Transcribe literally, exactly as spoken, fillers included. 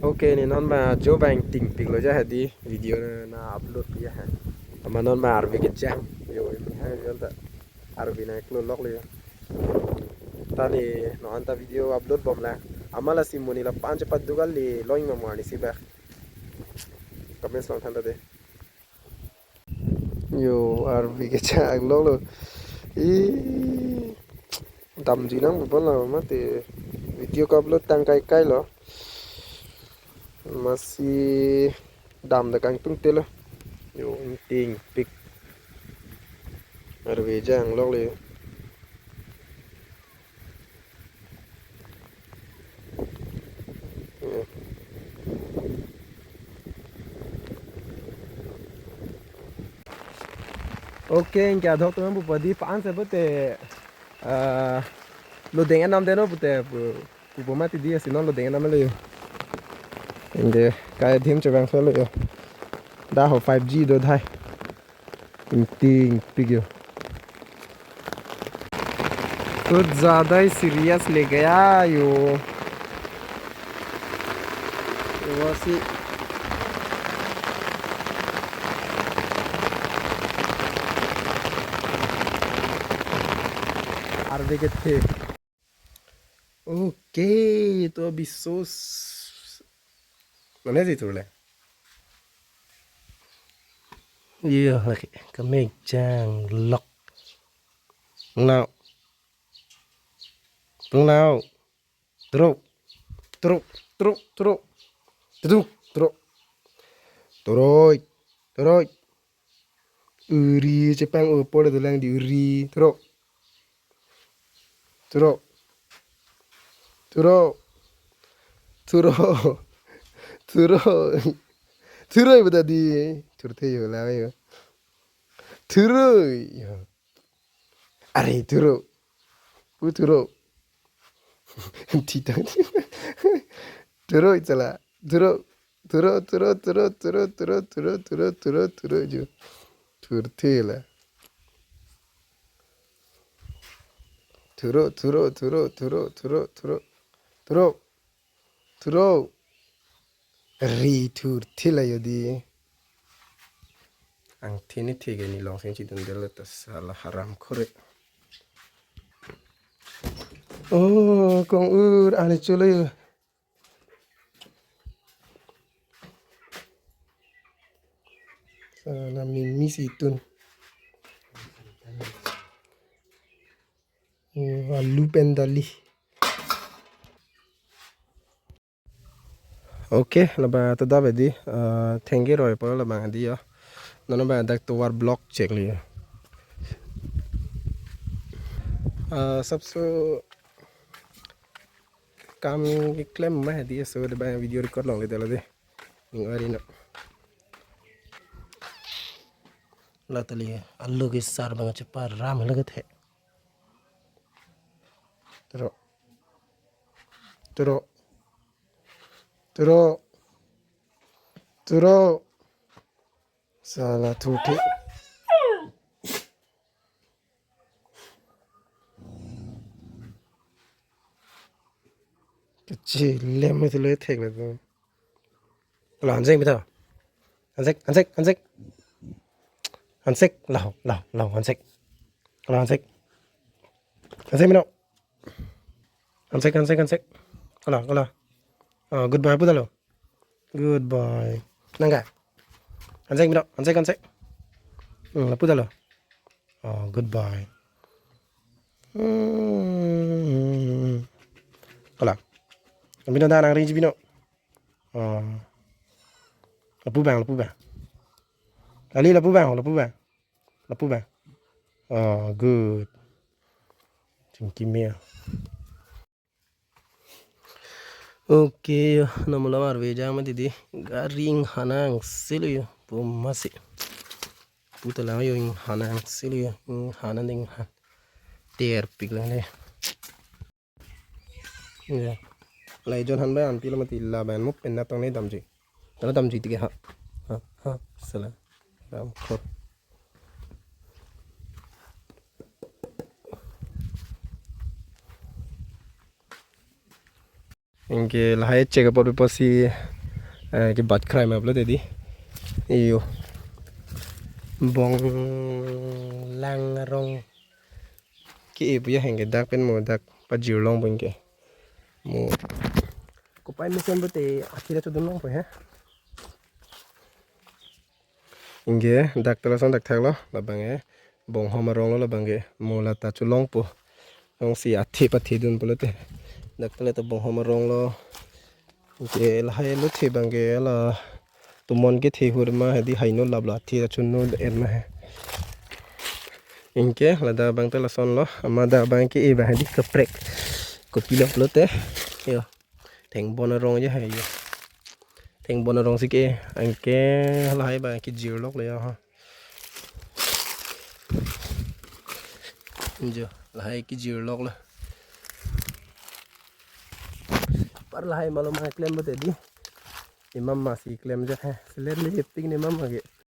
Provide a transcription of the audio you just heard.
Okay, ne non ma jo bang tingpik lo ja hadi video na, na upload ya ha. Ama non ma arve kejang. Yo, ini ha yo ta. Arve na klolok lo yo. Ta ne non anta video upload bom la. Ama lasi monit la panche pat dugal le loing ma muani si ba. Comments long than ta de. Yo, arve kejang lok lo. I damji nang bupon la mate video ka upload tang kai kai lo. Masi dam da kangtung te lo. Yo, ingtingpik. Arve kejang lok lo. Okay, ingke adhok teman bupadi paan se pute, ah, lodeng enam deno pute pu, pupo mati dia sinon lodeng enam lo yo. Ingke kai dim chevang solo yo. Dah ho five G do dhai. Ingtingpik yo. कुछ ज्यादा ही सीरियस ले गया यो। वैसे आर देखे थे। Okay, तो अभी सोच mana sih tuh le? Iya, lagi kami jang lok. Now. Tung now. Truk. Truk, truk, truk. Truk, truk. Troi. Troi. Uri chepang upor itu lang di uri. Truk. Truk. Truk. Truk. Truk. Truk ibu tadi. Thurthe yo la yo. Thuroi. Yo. Are thuro. Pu thuro. Thitang. Thuro itsala. Thuro. Thuro, thuro, thuro, thuro, thuro, thuro, thuro, thuro, thuro, jo. Thurthe la. Thuro, thuro, thuro, thuro, thuro, thuro. Thuro. Thuro. Ri thurthe la yo di. Angthe ne thege ne long sing chidun del ta sala haram khore. Oh, kong ur ane cholo yo. Sala mimi si tun. Oh, alu pen dali. Okay, laba ta da bedi, eh, thank you roi po labang adi yo. Nono ba dak tovar block check li yo. Eh, sabso kam klem ma hedi so de ba video record long le dala de. Ning ari no. La tali alu ke sar bang chepa ram lagi the. Turo. Turo. Turo. Turo. Sala thurthe. Kecil lem itu le thek le tu. Kalau hansek betul. Hansek, hansek, hansek. Hansek, lau, lau, lau, hansek. Kalau hansek. Hansek mino. Hansek, hansek, hansek. Kalau, kalau. Oh, goodbye, puta lo. Goodbye. Nangga. Hansek mino, hansek, hansek. Hmm, lapu ta lo. Oh, goodbye. Hmm. Kalau. Bino da nang ring bino. Oh. Lapu bang, lapu bang. Ali lapu bang, lapu bang. Lapu bang. Oh, good. Chingki mia. Okay, yo, namulam arve jang ma didi. Gari inghan nang silo yo. Pumasi. Puta lang yo inghan nang silo yo. Inghan nang inghan. Terpik lang de. Ya. Lai jon han ba an pilo mati la ban mup en natong ne damji. Tala damji tike ha. Ha, ha, sala. Ram khot. Anke lahai chek apot pusi, eh, kebat krai ma pulote di. Iyo. Bonglang arong ke-e pu ya, anke dak pen mo dak pajirlongpo anke. Mo kopai mesen pulote athir ta chodunlongpo he. Anke dak ta lason dak thaklo, labang ke bonghom arong lo labang ke, mo lata cholongpo. Jongsi athe pathedun pulote. Dak ta le ta bonghom arong lo. Anke lahai lo the abang ke la tomon kethe ahut ma hedi haino laplo, athe ta chono-et ma he. Anke ladak abang ta lason lo, amat dak abang ke-e abang hedi kaprek. Kopilo pulote. Yo. Thengbon arong je hai yo. Thengbon arong si ke, anke lahai abang kejirlok lo ya ha. Jo, lahai kejirlok lo. Par lahai malom hai klem pulote di. Imam masi klem je hai. Selet le hepting ne imam age.